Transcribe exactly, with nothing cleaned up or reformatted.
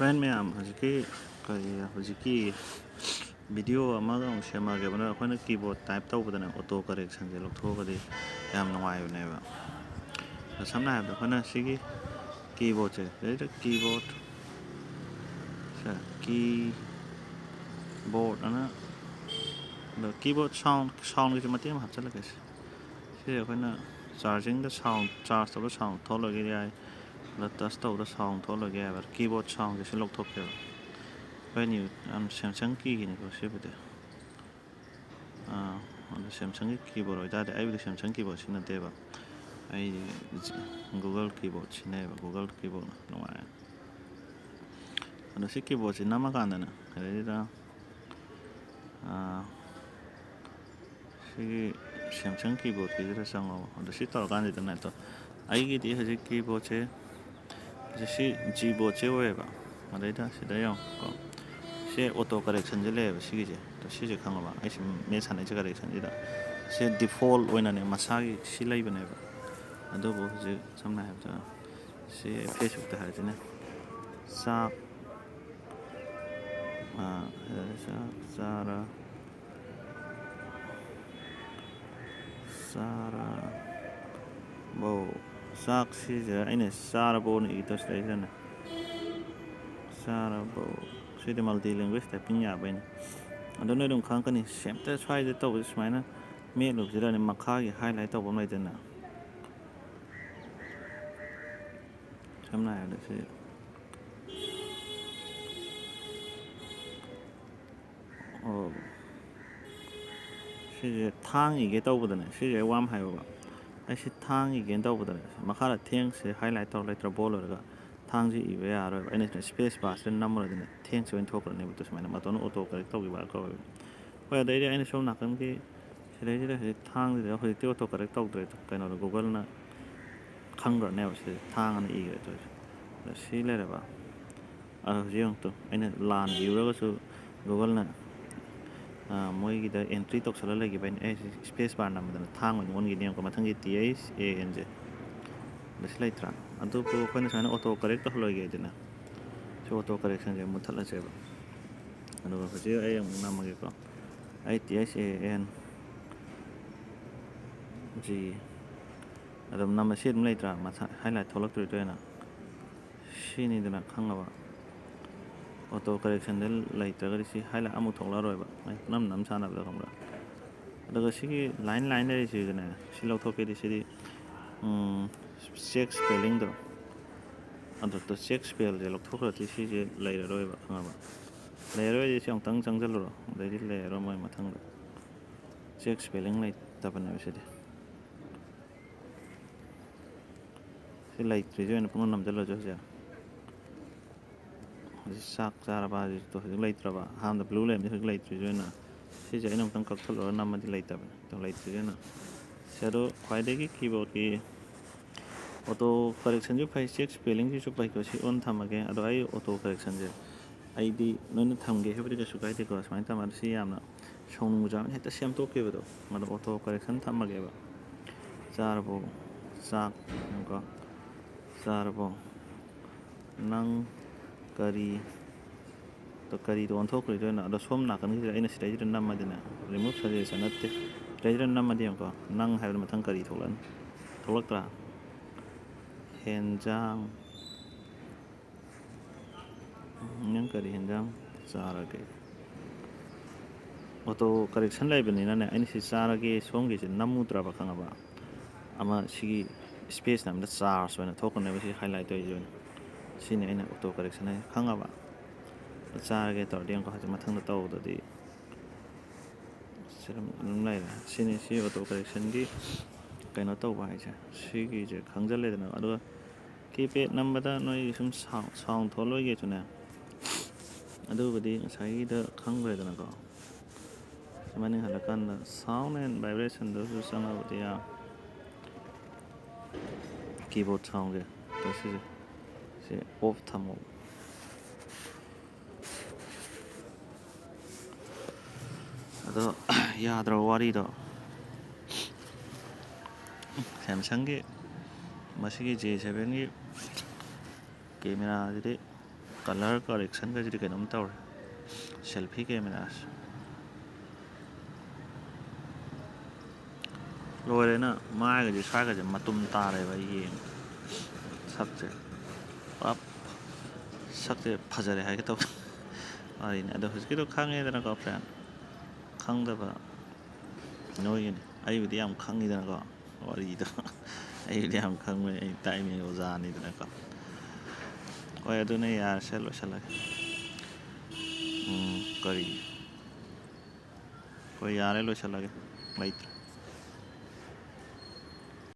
Friend ꯃꯌꯥꯝ, ꯍꯧꯖꯤꯛꯀꯤ ꯀꯔꯤ, ꯍꯧꯖꯤꯛꯀꯤ video ꯑꯃꯒ ꯑꯃꯨꯛ ꯁꯦꯝꯃꯛꯑꯒꯦꯕ꯫ ꯑꯗꯨꯅ ꯑꯩꯈꯣꯏꯅ keyboard type ꯇꯧꯕꯗꯅꯦ, auto correction ꯁꯦ ꯂꯧꯊꯣꯛꯑꯒꯗꯤ ꯌꯥꯝ ꯅꯨꯡꯉꯥꯏꯕꯅꯦꯕ꯫ ꯑꯗ ꯁꯝꯅ ꯍꯥꯏꯔꯕꯗ, ꯑꯩꯈꯣꯏꯅ ꯁꯤꯒꯤ keyboard ꯁꯦ, ꯁꯤꯗꯩꯗ keyboard ꯁꯦ, keyboard ꯑꯅ, ꯑꯗꯣ keyboard sound, sound ꯒꯤꯁꯨ ꯃꯇꯦꯛ ꯑꯃ ꯍꯥꯞꯆꯤꯜꯂꯛꯀꯦ꯫ ꯁꯤ ꯑꯩꯈꯣꯏꯅ charging ꯗ sound, charge ꯇꯧꯕꯗ sound ꯊꯣꯛꯍꯜꯂꯒꯦ ꯌꯥꯏ, ꯑꯗ touch ꯇꯧꯕꯗ sound ꯊꯣꯛꯍꯜꯂꯒꯦ ꯍꯥꯏꯕ꯫ Keyboard sound ꯁꯦ ꯁꯤ ꯂꯧꯊꯣꯛꯀꯦꯕ꯫ ꯑꯩꯈꯣꯏꯅ ꯌꯥꯝ Samsung ꯀꯤꯒꯤꯅꯤꯀꯣ ꯁꯤꯕꯨꯗꯤ꯫ ꯑꯥ, ꯑꯗꯣ Samsung ꯒꯤ keyboard ꯑꯣꯏꯇꯥꯔꯗꯤ, ꯑꯩꯕꯨꯗꯤ Samsung keyboard ꯁꯤꯖꯤꯟꯅꯗꯦꯕ, ꯑꯩ Google keyboard ꯁꯤꯖꯤꯟꯅꯩꯌꯦꯕ꯫ Google keyboard ꯅ ꯅꯨꯡꯉꯥꯏ꯫ ꯑꯗꯣ ꯁꯤ keyboard ꯁꯤ ꯅꯝꯃꯀꯥꯟꯗꯅꯦ, ꯀꯔꯤꯗ, ꯑꯥ, ꯁꯤꯒꯤ Samsung keyboard ꯀꯤꯁꯤꯗ ꯆꯪꯉꯣꯕ꯫ ꯑꯗꯣ ꯁꯤ ꯇꯧꯔꯀꯥꯟꯁꯤꯗꯅꯦ, ꯑꯗꯣ ꯑꯩꯒꯤꯗꯤ ꯍꯧꯖꯤꯛ keyboard ꯁꯦ, ꯁꯤ Gboard ꯁꯦ ꯑꯣꯏꯌꯦꯕ꯫ ꯑꯗꯩꯗ ꯁꯤꯗ ꯌꯦꯡꯉꯣꯀꯣ, ꯁꯤ auto correction ꯁꯦ ꯂꯩꯌꯦꯕ ꯁꯤꯒꯤꯁꯦ꯫ ꯑꯗꯣ ꯁꯤꯁꯦ ꯈꯪꯉꯕ? ꯑꯩ ꯁꯤ ꯃꯦꯠ ꯁꯥꯟꯅꯩꯁꯦ correction ꯁꯤꯗ꯫ ꯁꯤ default ꯑꯣꯏꯅꯅꯦ ꯃꯁꯥꯒꯤ ꯁꯤ ꯂꯩꯕꯅꯦꯕ꯫ ꯑꯗꯨꯕꯨ ꯍꯧꯖꯤꯛ ꯁꯝꯅ ꯍꯥꯏꯔꯕꯗ ꯁꯤ Facebook ꯇ ꯍꯥꯏꯔꯁꯤꯅꯦ꯫ ꯆꯥꯛ, ꯑꯥ, ꯆꯥꯛ ꯆꯥꯔ ꯆꯥꯔꯕꯣ? ꯆꯥꯛꯁꯤꯁꯦ ꯑꯩꯅ ꯆꯥꯔꯕꯣꯅ ꯏ ꯇꯧꯁꯤꯜꯂꯛꯏꯁꯤꯅꯦ꯫ ꯆꯥꯔꯕꯣ? ꯁꯤꯗꯤ multi language typing ꯌꯥꯕꯩꯅꯦ꯫ ꯑꯗꯣ ꯅꯣꯏ ꯑꯗꯨꯝ ꯈꯪꯉꯛꯀꯅꯤ꯫ ꯁꯦꯝꯇ ꯁ꯭ꯋꯥꯏꯗ ꯇꯧꯕꯁꯦ ꯁꯨꯃꯥꯏꯅ ꯃꯦꯠꯂꯨꯕꯁꯤꯗꯅꯦ ꯃꯈꯥꯒꯤ highlight ꯇꯧꯕ ꯑꯃ ꯂꯩꯗꯅ꯫ ꯁꯝꯅ ꯍꯥꯏꯔꯕꯗ ꯁꯤ, ꯑꯣ, ꯁꯤꯁꯦ ꯊꯥꯡ ꯏꯒꯦ ꯇꯧꯕꯗꯅꯦ, ꯁꯤꯁꯦ ꯋꯥꯝ ꯍꯥꯏꯌꯣꯕ꯫ ꯑꯩ ꯁꯤ ꯊꯥꯡ ꯏꯒꯦꯅ ꯇꯧꯕꯗꯅꯦ, ꯃꯈꯥꯗ ꯊꯦꯡꯁꯦ highlight ꯇꯧꯔ ꯂꯩꯇ꯭ꯔꯣ? ꯕꯣꯜ ꯑꯣꯏꯔꯒ ꯊꯥꯡꯁꯦ ꯏꯕ ꯌꯥꯔꯣꯏꯕ꯫ ꯑꯩꯅ ꯁꯤꯗ space bar ꯁꯤꯗ ꯅꯝꯃꯨꯔꯗꯤꯅꯦ, ꯊꯦꯡꯁꯦ ꯑꯣꯏꯅ ꯊꯣꯛꯈ꯭ꯔꯅꯦꯕ꯫ ꯑꯗꯨ ꯁꯨꯃꯥꯏꯅ ꯃꯇꯣꯟꯅ auto correct ꯇꯧꯈꯤꯕ ꯍꯥꯏꯔ ꯀꯧꯋꯦꯕ꯫ ꯍꯣꯏ, ꯑꯗꯩꯗꯤ ꯑꯩꯅ ꯁꯣꯝ ꯅꯥꯀꯟꯒꯤ ꯁꯤꯗꯩꯁꯤꯗ ꯍꯧꯖꯤꯛ ꯊꯥꯡꯁꯤꯗ ꯍꯧꯖꯤꯛꯇꯤ auto correct ꯇꯧꯗ꯭ꯔꯦ꯫ ꯀꯩꯅꯣꯗ Google ꯅ ꯈꯪꯈ꯭ꯔꯅꯦꯕ ꯁꯤꯗ ꯊꯥꯡ ꯑꯅ ꯏꯈ꯭ꯔꯦ ꯇꯧꯔꯤꯁꯦ꯫ ꯑꯗ ꯁꯤ ꯂꯩꯔꯕ꯫ ꯑꯗꯣ ꯍꯧꯖꯤꯛ ꯌꯦꯡꯉꯨ ꯇꯨ, ꯑꯩꯅ ꯂꯥꯟꯅ ꯏꯔꯨꯔꯒꯁꯨ Google ꯅ, ꯑ, ꯃꯣꯏꯒꯤꯗ entry ꯇꯧꯁꯜꯂ ꯂꯩꯈꯤꯕ ꯑꯩꯅ, ꯑꯦ, ꯁꯤ space bar ꯅꯝꯕꯗꯅ ꯊꯥꯡ ꯑꯣꯏꯅ ꯑꯣꯟꯈꯤꯅꯦ꯫ ꯌꯦꯡꯉꯨꯀꯣ, ꯃꯊꯪꯒꯤ T H A N ꯁꯦ꯫ ꯑꯗ ꯁꯤ ꯂꯩꯇ꯭ꯔꯥ? ꯑꯗꯨꯕꯨ ꯑꯩꯈꯣꯏꯅ ꯁꯨꯃꯥꯏꯅ auto correct ꯇꯧꯍꯜꯂꯣꯏꯒꯦ ꯍꯥꯏꯗꯅ, ꯁꯤ ꯑꯣꯇꯣ ꯀꯔꯦꯛꯁꯟꯁꯦ ꯃꯨꯠꯊꯠꯂꯁꯦꯕ꯫ ꯑꯗꯨꯒ ꯍꯧꯖꯤꯛ ꯑꯩ ꯑꯃꯨꯛ ꯅꯝꯃꯒꯦꯀꯣ꯫ ꯑꯩ T H A N G ꯑꯗꯨꯝ ꯅꯝꯃ ꯁꯤ ꯑꯗꯨꯝ ꯂꯩꯇ꯭ꯔꯥ? ꯃꯊꯛ highlight ꯊꯣꯛꯂꯛꯇꯣꯏꯗꯣ ꯑꯩꯅ ꯁꯤꯅꯤꯗꯅ ꯈꯪꯉꯕ꯫ ꯑꯣꯇꯣ ꯀꯔꯦꯛꯁꯟꯗ ꯂꯩꯇ꯭ꯔꯒꯗꯤ ꯁꯤ highlight ꯑꯃꯨꯛ ꯊꯣꯛꯂꯛꯑꯔꯣꯏꯕ꯫ ꯑꯩ ꯄꯨꯅꯝ ꯅꯝ ꯁꯥꯟꯅꯕꯗ ꯈꯪꯕ꯭ꯔꯥ? ꯑꯗꯨꯒ ꯁꯤꯒꯤ line line ꯂꯩꯔꯤꯁꯤꯗꯅꯦ, ꯁꯤ ꯂꯧꯊꯣꯛꯀꯦꯗꯤ ꯁꯤꯗꯤ, ꯎꯝ, check spellingꯗꯣ, ꯑꯗꯨꯗ check spellꯁꯦ ꯂꯧꯊꯣꯛꯈ꯭ꯔꯗꯤ ꯁꯤꯁꯦ ꯂꯩꯔꯔꯣꯏꯕ, ꯈꯪꯉꯕ? ꯂꯩꯔꯔꯣꯏꯗꯤ ꯁꯤ ꯑꯃꯨꯛꯇꯪ ꯆꯪꯁꯤꯜꯂꯨꯔꯣ, ꯑꯗꯩꯗꯤ ꯂꯩꯔꯔꯣꯏ ꯃꯣꯏ ꯃꯊꯪꯗ꯫ Check spelling ꯂꯩꯇꯕꯅꯦꯕ ꯁꯤꯗꯤ꯫ ꯁꯤ ꯂꯩꯇ꯭ꯔꯤꯁꯦ ꯑꯣꯏꯅ ꯄꯨꯡꯅꯝ ꯅꯝꯁꯤꯜꯂꯁꯨ ꯍꯧꯖꯤꯛ꯫ ꯍꯧꯖꯤꯛ ꯆꯥꯛ ꯆꯥꯔꯕ ꯍꯧꯖꯤꯛꯇꯣ ꯍꯧꯖꯤꯛ ꯂꯩꯇ꯭ꯔꯕ, ꯑꯍꯥꯟꯕꯗ blue ꯂꯩꯔꯝꯕꯁꯦ ꯍꯧꯖꯤꯛ ꯂꯩꯇ꯭ꯔꯤꯁꯦ ꯑꯣꯏꯅ꯫ ꯁꯤꯁꯦ ꯑꯩꯅ ꯑꯃꯨꯛꯇꯪ ꯀꯛꯊꯠꯂꯨꯔꯒ ꯅꯝꯃꯗꯤ ꯂꯩꯇꯕꯅꯦ, ꯑꯗꯣ ꯂꯩꯇ꯭ꯔꯤꯁꯦ ꯑꯣꯏꯅ꯫ ꯁꯤ ꯑꯗꯣ ꯈ꯭ꯋꯥꯏꯗꯒꯤ keyboardꯀꯤ auto correctionꯁꯨ ꯐꯩ, check spellingꯁꯤꯁꯨ ꯐꯩꯀꯣ꯫ ꯁꯤ on ꯊꯝꯃꯒꯦ꯫ ꯑꯗꯣ ꯑꯩ auto correctionꯁꯦ ꯑꯩꯗꯤ ꯂꯣꯏꯅ ꯊꯝꯒꯦ ꯍꯥꯏꯕꯗꯤ ꯀꯩꯁꯨ ꯀꯥꯏꯗꯦꯀꯣ꯫ ꯁꯨꯃꯥꯏꯅ ꯊꯝꯃꯒ ꯁꯤ ꯌꯥꯝꯅ ꯁꯥꯎꯅꯤꯡꯕ ꯆꯥꯕꯅꯤ, ꯍꯦꯛꯇ ꯁꯦꯝꯗꯣꯛꯈꯤꯕꯗꯣ꯫ ꯑꯗꯣ auto correction ꯊꯝꯃꯒꯦꯕ꯫ ꯆꯥꯔꯕꯣ? ꯆꯥꯛ ꯀꯣ꯫ ꯆꯥꯔꯕꯣ? ꯅꯪ ꯀꯔꯤ, ꯑꯗꯣ ꯀꯔꯤꯗꯣ ꯑꯣꯟꯊꯣꯛꯈ꯭ꯔꯤꯗꯣꯏꯅꯣ? ꯑꯗꯣ ꯁꯣꯝ ꯅꯥꯀꯟꯒꯤꯁꯤꯗ ꯑꯩꯅ ꯁꯤꯗꯩꯁꯤꯗ ꯅꯝꯃꯗꯤꯅꯦ, remove suggestion ꯅꯠꯇꯦ, ꯁꯤꯗꯩꯁꯤꯗ ꯅꯝꯃꯗꯤ ꯌꯦꯡꯉꯨꯀꯣ, ꯅꯪ ꯍꯥꯏꯕꯗ ꯃꯊꯪ ꯀꯔꯤ ꯊꯣꯛꯂꯛꯑꯅꯤ? ꯊꯣꯛꯂꯛꯇ꯭ꯔꯥ? ꯍꯦꯟꯖꯥꯡ꯫ ꯅꯪ ꯀꯔꯤ ꯍꯦꯟꯖꯥꯡ ꯆꯥꯔꯒꯦ? Auto correction ꯂꯩꯕꯅꯤꯅꯅꯦ, ꯑꯩꯅ ꯁꯤ ꯆꯥꯔꯒꯦ ꯁꯣꯝꯒꯤꯁꯦ ꯅꯝꯃꯨꯗ꯭ꯔꯕ, ꯈꯪꯉꯕ? ꯑꯃ ꯁꯤꯒꯤ space ꯅꯝꯕꯗ charge ꯑꯣꯏꯅ ꯊꯣꯛꯀꯅꯦꯕ, ꯁꯤ highlight ꯇꯧꯔꯤꯁꯦ ꯑꯣꯏꯅ꯫ ꯁꯤꯅꯤ ꯑꯩꯅ auto correction ꯍꯥꯏꯁꯦ, ꯈꯪꯉꯕ? ꯆꯥꯔꯒꯦ ꯇꯧꯔꯗꯤ ꯌꯦꯡꯉꯨꯀꯣ, ꯍꯧꯖꯤꯛ ꯃꯊꯪꯗ ꯇꯧꯕꯗꯗꯤ ꯁꯤ ꯑꯗꯨꯝ, ꯑꯗꯨꯝ ꯂꯩꯔꯦ꯫ ꯁꯤꯅꯤ ꯁꯤ auto correctionꯒꯤ ꯀꯩꯅꯣ ꯇꯧꯕ ꯍꯥꯏꯁꯦ, ꯁꯤꯒꯤꯁꯦ ꯈꯪꯖꯜꯂꯦꯗꯅ꯫ ꯑꯗꯨꯒ keypad ꯅꯝꯕꯗ ꯅꯣꯏ ꯁꯨꯝ sound, sound ꯊꯣꯛꯍꯜꯂꯣꯏꯒꯦꯁꯨꯅꯦ, ꯑꯗꯨꯕꯨꯗꯤ ꯉꯁꯥꯏꯒꯤꯗ ꯈꯪꯈ꯭ꯔꯦꯗꯅꯀꯣ꯫ ꯁꯤ ꯃꯅꯤꯡ ꯍꯜꯂꯀꯥꯟꯗ sound and vibrationꯗꯁꯨ ꯆꯪꯉꯕꯗꯤ ꯌꯥ꯫ Keyboard soundꯁꯦ, ꯑꯗꯣ ꯁꯤꯁꯦ, ꯁꯤ off ꯊꯝꯃꯣ꯫ ꯑꯗꯣ ꯌꯥꯗ꯭ꯔꯕ ꯋꯥꯔꯤꯗꯣ꯫ Samsungꯒꯤ ꯃꯁꯤꯒꯤ J sevenꯒꯤ cameraꯁꯤꯗꯤ ꯀꯂꯔ ꯀꯔꯦꯛꯁꯟꯒꯁꯤꯗꯤ ꯀꯩꯅꯣꯝ ꯇꯧꯔꯦ꯫ ꯁꯦꯜꯐꯤ ꯀꯦꯃꯦꯔꯥꯁꯦ ꯂꯣꯏꯔꯦꯅ, ꯃꯥꯏꯒꯁꯦ ꯁ꯭ꯋꯥꯏꯒꯁꯦ ꯃꯇꯨꯝ ꯇꯥꯔꯦꯕ꯫ ꯑꯩ ꯌꯦꯡꯉꯦ ꯁꯛꯁꯦ ꯄꯨꯔꯥ, ꯁꯛꯁꯦ ꯐꯖꯔꯦ ꯍꯥꯏꯒꯦ ꯇꯧꯕ ꯋꯥꯔꯤꯅꯤ꯫ ꯑꯗꯣ ꯍꯧꯖꯤꯛꯀꯤꯗꯣ ꯈꯪꯉꯦꯗꯅꯀꯣ friend, ꯈꯪꯗꯕ ꯅꯣꯏꯒꯤꯅꯤ꯫ ꯑꯩꯕꯨꯗꯤ ꯌꯥꯝ ꯈꯪꯉꯤꯗꯅꯀꯣ ꯋꯥꯔꯤꯗꯣ꯫ ꯑꯩꯕꯨꯗꯤ ꯌꯥꯝ ꯈꯪꯕꯅꯤ, ꯑꯩ ꯇꯥꯛꯏꯅꯦ, ꯑꯣꯖꯥꯅꯤꯗꯅꯀꯣ꯫ ꯍꯣꯏ, ꯑꯗꯨꯅ ꯌꯥꯔꯦꯁꯦ, ꯂꯣꯏꯁꯤꯜꯂꯒꯦ꯫ ꯎꯝ, ꯀꯔꯤ? ꯍꯣꯏ, ꯌꯥꯔꯦ, ꯂꯣꯏꯁꯤꯜꯂꯒꯦ, ꯂꯩꯇ꯭ꯔꯦ꯫